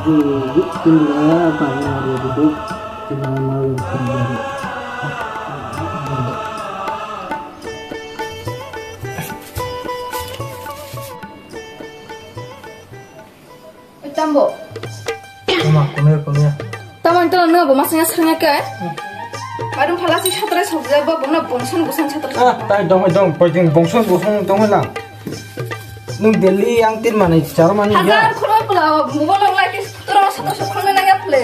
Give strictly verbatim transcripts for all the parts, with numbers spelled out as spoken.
Oi, tambo. Tama, come here, come here. Tama, ito lang na, bo masanya sanya ka. Barum phala si satra sobja, bo, bo na bongsan, bongsan satra. Ah, tai dong, dong, poi ding, bongsan, bongsan, dong lang. Nung Delhi ang tin manai, char manai ya. Hazar khoro pula, mobile lang lai, tis, tora satra sok khana na ya pule.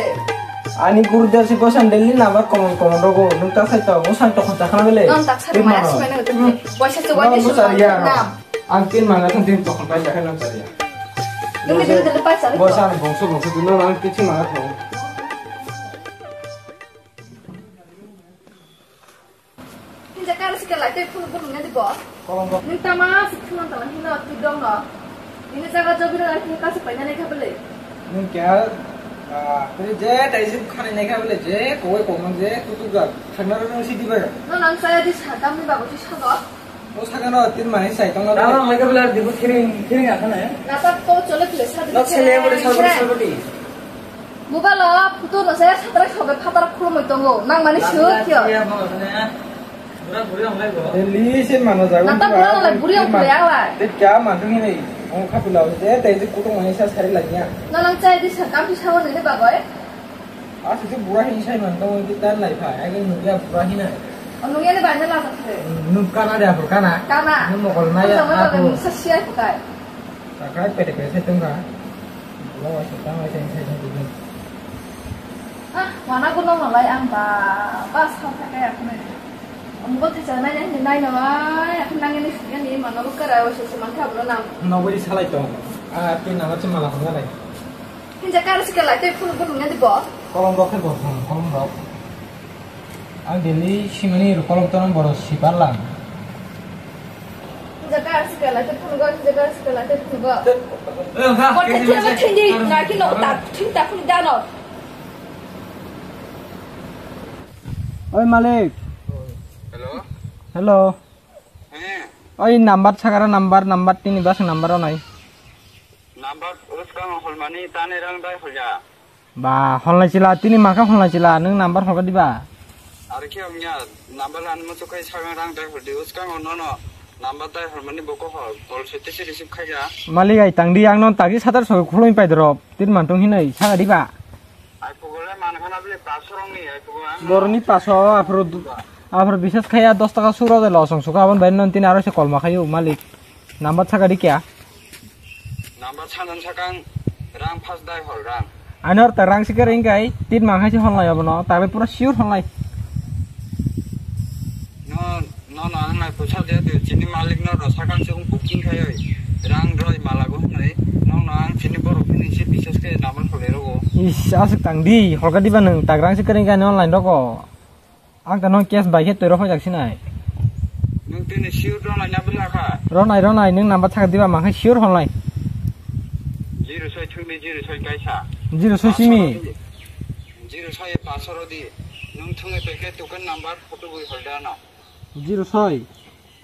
Ani guru der si bosan Delhi na ba komon, komon rogo, nung ta sai to, bosan to khata khana bele. Nung tak sar maya, sumai na, boisa se, boisa se, na. Ang tin manga thang tin tokon pai jakha nang chaya. Nung ni dulu paisa. Bo san bongso bongso dulu nang tin manga thang. Hinja kar sikhe lai tei phone bung nadi bo. Kolom bo. Nung tama si phone tama hino tu dong no. Ini jaga jobi na lai ka se paina ne khabele. Nung kya, ah, tui je tai jib khani ne khabele je koi komang je kutu ga thangna nung si diba. No nang saya di sa dam ni bago si sa go. O sakano tin mani sai tongna. Tama mai ka bela dibu thiring, thiring akhana ya. Nata to chole tule sa. Nok sele bodi sabodi sabodi. Mobile o photo no saya satra sobe phatar khulumoi tongo. Nang mani sut kyo. Bura buri ang lai go. Delhi se mano jago. Nata bura lai buri ang lai. Te kya mantung ni? Ong khapila te te kutung mani sa sari lagi ya. Na nang chai di sa kam sa ni bagoi. Aswk se bura hin sai man tong ki tan lai pha, ai nung ya bura hin ai. O nung ya ni bai na la sakse. Nung kana de apur kana. Kana. Nung mokol na ya. Nung sa siya bukai. Sakai pete pete sai tong ka. Bura wa sai tang sai sai tong. Ah, mana ko nong lai ang ba, ba sa ka ya ko ne. Ang ko te sa nai nai nai na wai, ang nang ni sing ni mana ko kara wa sai man ka bro nam. Nogori salai tong. Ah, pin na ma chuma la hong nai. Hinja kar sikhe lai tei phone bung nadi bo. Kolom rok khe bo phone, kolom rok. Ang Delhi simani rok kolom tono boro sipar lang. Hinja kar sikhe lai tei phone go, hinja kar sikhe lai tei phone go. Eh, ha, bo kesi thengma mese. Thengdi, na ki no ta, thing ta phone da no. Oi malik. Hello. Hello. Eh. Oi number sagara number, number tini bas number onai. Number uskang holmani tani rang dai holya. Ba, holnai chila, tini mangkha holnai chila, nung number holka diba? Are khe ongya, number lan muchuk khai sagang rang dai holdi, uskang ono no, number dai holmani boko hol, call sete se receive khaiya. Malik ai tangdi, ang non tagi satar so khuloi pai drop, tin mantung hinai, saga diba? Ai pugole man khana bile paso rong ni, ai pugole ang. Boroni paso, afro du-, afro bisas khaiya, dos taka suro de lo song suka, abon bai non tin aro se kolma khayu, malik. Number saka di kya? Number sanan sakang rang first dai hol rang. Anor ta rang sikar ingkai, tin mang hai si hol lai abono, tabe pura sure hol lai. No, no, no, ang nai pusa dia tu, chini malik no ro sakang sung booking khai oi. Rang roi mala go nai, no, no, ang chini borok ni si bisas ke number hol ero go. Is, asuk tang di, holka di ba nung, ta rang sikar ingkai online roko. Ang tano cash bai khe twi rw phai jak sinai. Nwng tini sure rw nai na bwla kha? Rw nai, rw nai, nwng number thaka diba, ma khe sure hwn lai. Zero soi thwngdi, zero soi kaisa. Zero soi simi. Zero soi paso rw di. Nwng thwngwi twi khe token number photo bui hol da no. Zero soi.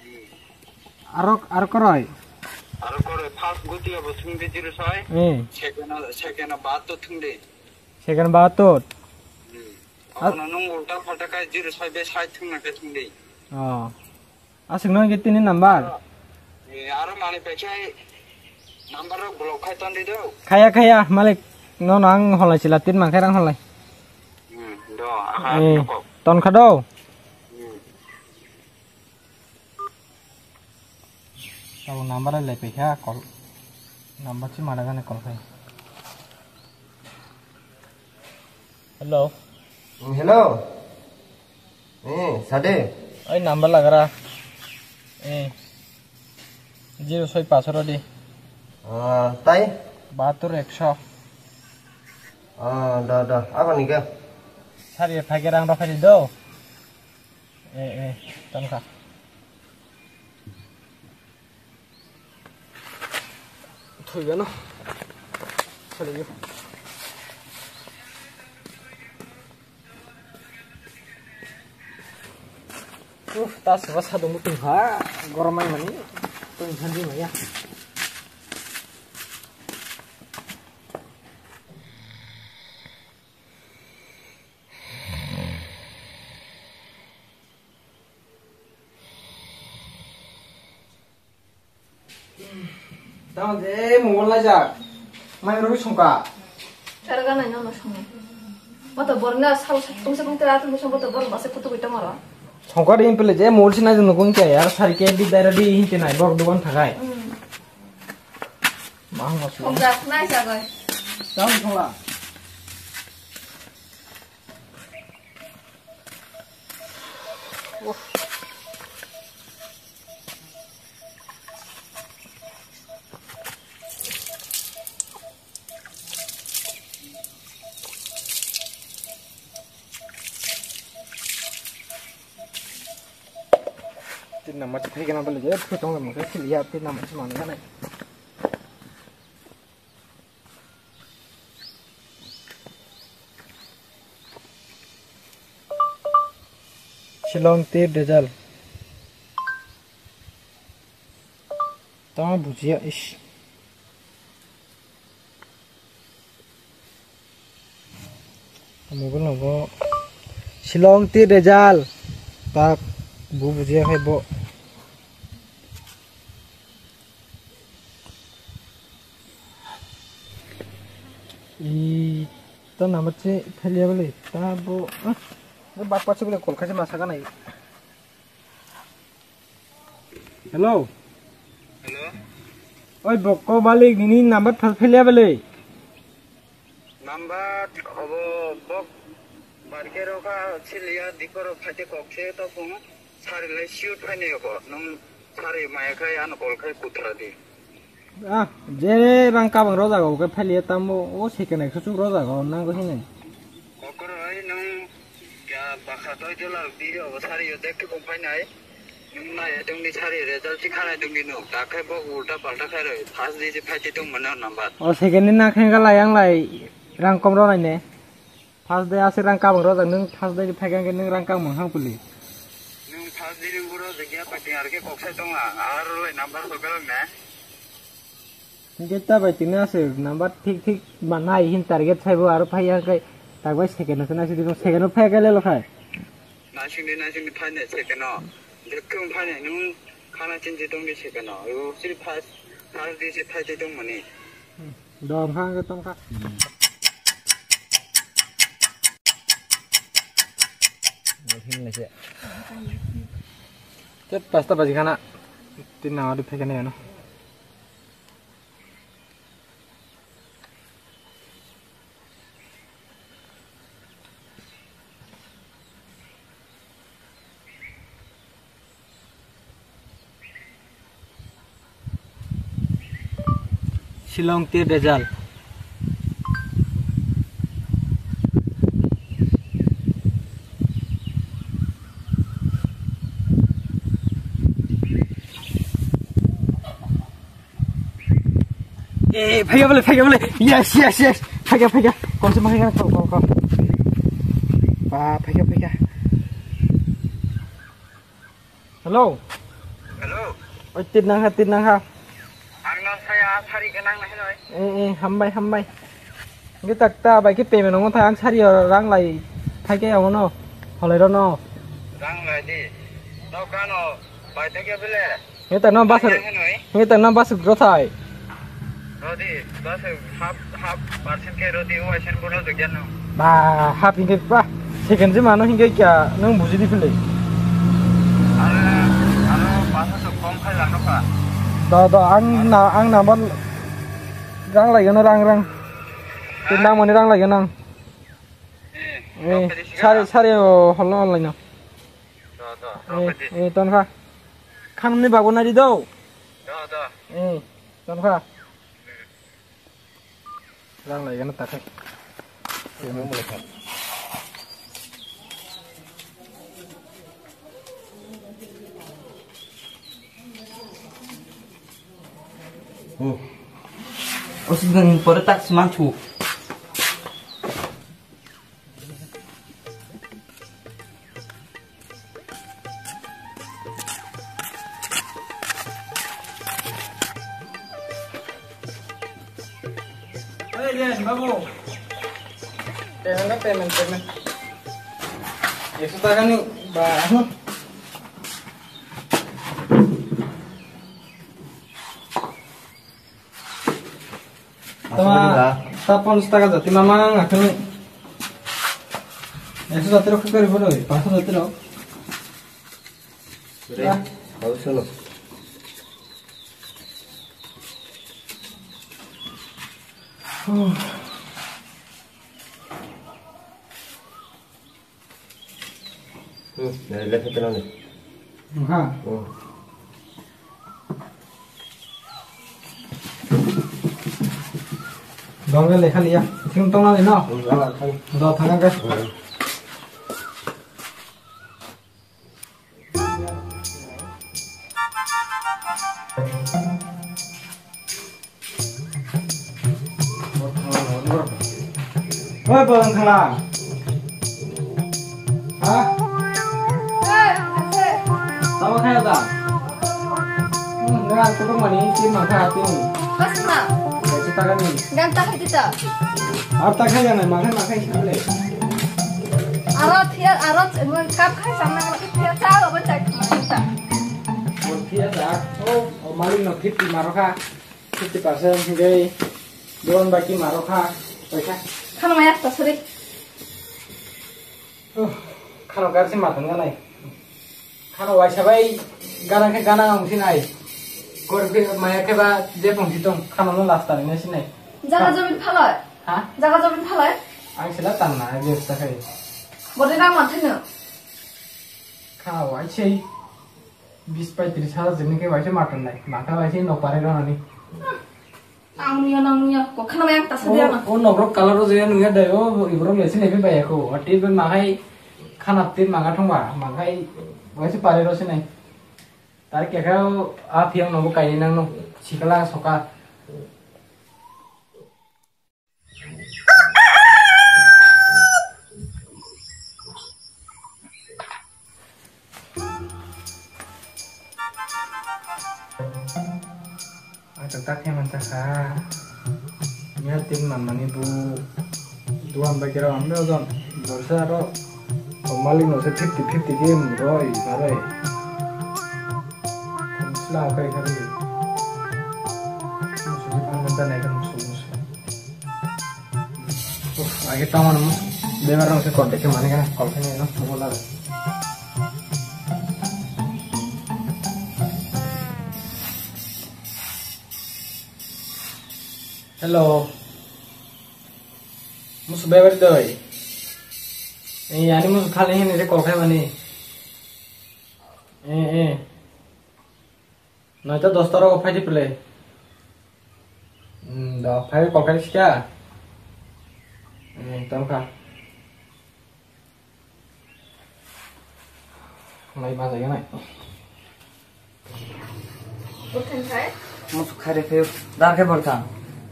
Hmm. Arok, arok koroi. Arok koroi, first guti abo thwngdi zero soi. Eh. Second, second bahatur thwngdi. Second bahatur. Hmm. Abono nwng ulta phalta khai zero soi be side thwngna khe thwngdi. Oh. Aswk no hwnkhe tini number? Eh, aro manwi pai khai number rok block khai tongdi do. Khaya, khaya, malik. Nono ang holai sila tin mang khai rang holai. Hmm, do, aha, eh, nokok. Ton kha do? Hmm. Tabuk number lai paikha, call. Number si mana gana call khai. Hello. Mm, hello. Eh, sade. Oi number lagara. Eh. Zero soi paso rw di. Ah, tai? Bahatur ekso. Ah, da, da. Apa ni ke? Sari phaikhe rang rw khai di do. Eh, eh, tongkha. Thwi gano. Chaliyo. Uf, ta seba sadung tongkha. Gorom mai mani. Tong thanji maya. Tamo je mobile laijak. Mai rwi songka. Sara gana no no songka. Moto borna sal tungse tungte ra tungse boto bor base kutu kuita maro. Songka de impele je mobile sina junu kun kya yar sari ke di dara di hinte nai bor dukan thakai. Hmm. Mahang masuk. Songka nai sagai. Tamo songla. Tin number se phaikhe na bole je, phu tong le mokhe khiliya, tin number se manwi nai. Shillong tir result. Tamo bujiya, ish. Mobile nogo Shillong tir result. Tak bu bujiya khai bo. I ta number se phailiya bole ta bo, ah, bak pasu bole call khaise masa ganai. Hello. Hello. Oi bokko malik nini number thal phailiya bole. Number obo bok barke roka siliya dikoro phaite kokse to kung sari lai siut phaine ko nung sari maya khai ano call khai kutra di. Ah, je rang kabang rojago ke phailiya tamo o second ek suchuk rojago nango hinai. Kokoro ai nung kya bakha toi jola di obo sari yo dek kung phainai. Nung nai dungni sari result si khanai dungni nuk. Dakhai bok ulta palta khai roi. First di si phaiti tung mano number. O second ni na khenga lai ang lai rang kom ro nai ne. First day aswk rang kabang rojak, nwng first day ni phaikha hwnkhe nwng rang kabang hang pili. Nwng first day ni uro jagya paiting aro khe kok sai tong ang, aro lai number kok belok ne. Hwnkhe ta bai tini aswk number thik thik ma nai hin target saibo aro phai ya khe tak bai second no se naising di, second no phai khe lelo khai. Naising di, naising di phai ne second no. Jekhung phai ne nwng khana chinji tong di second no. Ro siri first, first day se phai tong mani. Dom kha hwnkhe tong kha. Te pasta baji khana. Tin na adu phekane ano. Shillong tir result. Eh, phaiya bole, phaiya bole. Yes, yes, yes. Phaiya, phaiya. Konse ma phaiya, call, call, call. Ba, phaiya, phaiya. Hello. Hello. Oi, tir nang ha, tir nang ha. Ang no saya sari ke nang nai noi. Eh, eh, hambai, hambai. Ngi tak ta bai ke payment ong thai ang sari rang lai. Phai ke ong no. Holai ro no. Rang lai di. Tau kano bai te ke bele. Ngi tak no bas. Yang noi. Ngi tak no bas ro thai. Rodi, bas half, half percent ke rodi, o asen bono jogya no. Ba, half hingke pa, second je mano hingke kya, nang buji di pili. Are, aro pasa so kom khai lang no ka. Do, do, ang na, ang number rang lai gana rang, rang. Tin nang mani rang lai gana. Eh, sari, sari o holo lai no. Do, do, eh, eh, ton kha. Khan ni bago na di do. Do, do. Eh, ton kha. Rang lai gana takhai. Oh. O sidang pore tak semanchu. Oi, Len, babu. Payment na, payment, payment. Ekso taka ni, ba, hmm. Ta ponchas taka jati mamang akhwni. Ekso jati rok khe kwrwi phano, panchas jati rok. Re, ah. Hau solo. Huh. Hmm, dari left itu nanti. Ha. Hmm. Dong le lekha liya. Sing tong na le no. Hmm, lama kan. Do thang ka. Hmm. Oi, Balang Thangla. Ha? Tamo kaya da? Hmm, nang kutung mani, tim mangka hati. Kasma. Kaisa taka ni. Ganta hai kita. Ar ta khai jana, ma khai, ma khai sable. Aro thiya, aro kap khai samna, thiya cha, abo cha, cha. Thiya cha. O, o malik no fifty maro kha. Fifty percent hingke dogan baki maro kha paisa. Khana maya ta sari. Oh, khana gar si matan ganai. Khana waisa bai gana khe gana ang sinai. Gor khe maya khe ba je pung si tong khana no last time ne sinai. Jaga jomin phalai. Ha? Jaga jomin phalai. Ang sila tanna je sa khai. Bodi nang mathino. Khana waisai. Bis pai tris hajar jeni khe waisa matan nai. Mata waisa no pare ganani. Ang nuya, nang nuya, kok khana yang tasa dia ma. O, o nokrok color o je nuya dai, o, iborok le sini bai ya ko. Ati be mahai khana tin manga thong ba, mahai waisa pare ro sini. Tar kekha o, a phiang no bo kaini nang no, sikala soka. Acha ta khe man ta kha. Nya tin man mani bu duan bai kira ambe ojon. Borsa aro malik no se fifty fifty game roi barai. Sila kai kha ri. Musu ni phan man ta nai kha musu musu. Age tamo no bebar rong se contact khe mani kana call khe no mobile la. Hello. Musu bebar doi. Eh, ani musu khali hini re call khe mani. Eh, eh. Noita dosta rogo phai di pele. Hmm, da phai kok khai sikha. Hmm, tong kha. Lai ma jai nai. Bor thang khai? Musu khai re phai dar khai bor thang.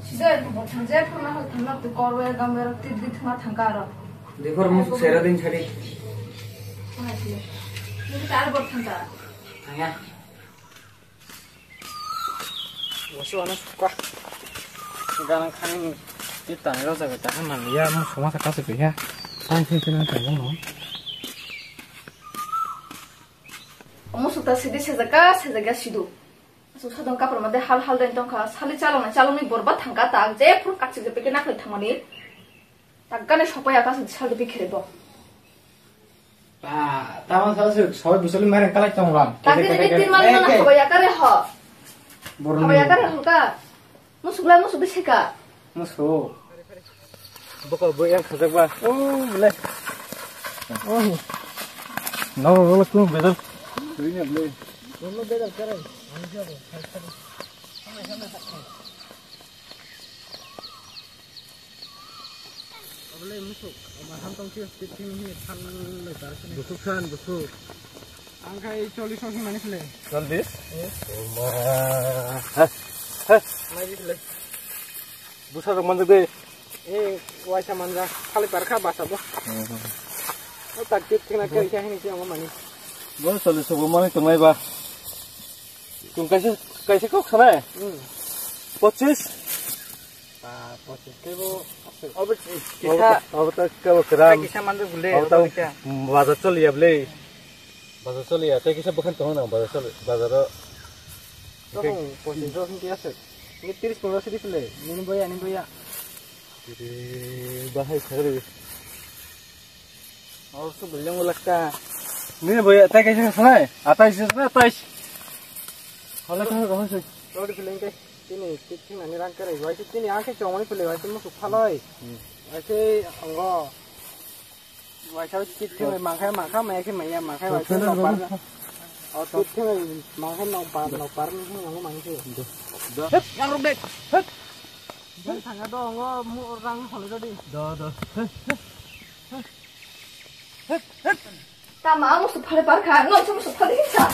Sida bor thang je phurna hal thang na tu kor we gam we ti di thma thang ka ro. Di phur musu sera din chari. Ni tar bor thang ka. Thang ya. Wasu ano sukha. Ganang khaning ti tani rok jaga ta khan manliya, mo suma sa kasi piya. Tang thing thing nang tang no. Omo sukta sidi sejaka, sejaka sidu. Asuk sadong kapra made hal hal den tongkha, sali chalong na chalong ni borba thangka ta, je phur kachi je peke nakhli thangmani. Takkani sopaya kasu sal de bikhere bo. Ba, tamo sa su soi busuli mare kalai tong ram. Takke de tin mal mana sopaya kare ho. Borni. Sopaya kare ho ka. Musuk la musuk de seka. Musu. Boko bo yang khajak ba. Oh, bole. Oh. No, no, no, tu bedal. Tui ne bole. No, no, bedal kare. Obolai musuk, omo ham tong khe, khe, khe, khe, phan lai tar sini. Busuk san, busuk. Ang khai chollish rok himani khle. Chollish? Eh. Oma. Ha, ha. Mai di khle. Busa rok manjak de. Eh, waisa manjak. Khali par kha basa bo. Mhm. O tak kit kena khe khe hini khe omo mani. Bo chollish rok mani tongnai ba. Tung kaisa, kaisa kok sanai? Hmm. Pochis? Ah, pochis ke bo. Obo kisa, obo to kebo kram. Kisa mandu gule, obo to obo kisa. Bazar choli ya ble. Bazar choli ya, te kisa bokhan tong na bazar choli, bazar o. Tong pochis do hingke ase. Ni tris pondro sidi pele, nini boya, ni boya. Bahai sagri. Oh, su bilang ulak ka. Ni boy, atai kaisa sanai. Atai sih sana, atai. Hola ka, hola sih. Rodi bilang kai. Tini, tini ani rang kare. Wai tini ang ke chong ni pele, wai tini musu phaloi. Wai se anggo. Wai sa tini mangkai, mangkai, maya ke maya, mangkai wai se no par. Oh, tini mangkai no par, no par ni anggo mangkai. Hep, yang ruk dek. Hep. Yang tanga do anggo mu rang hole do di. Do, do. Tama, ang musu phale par kha, no musu phale kha.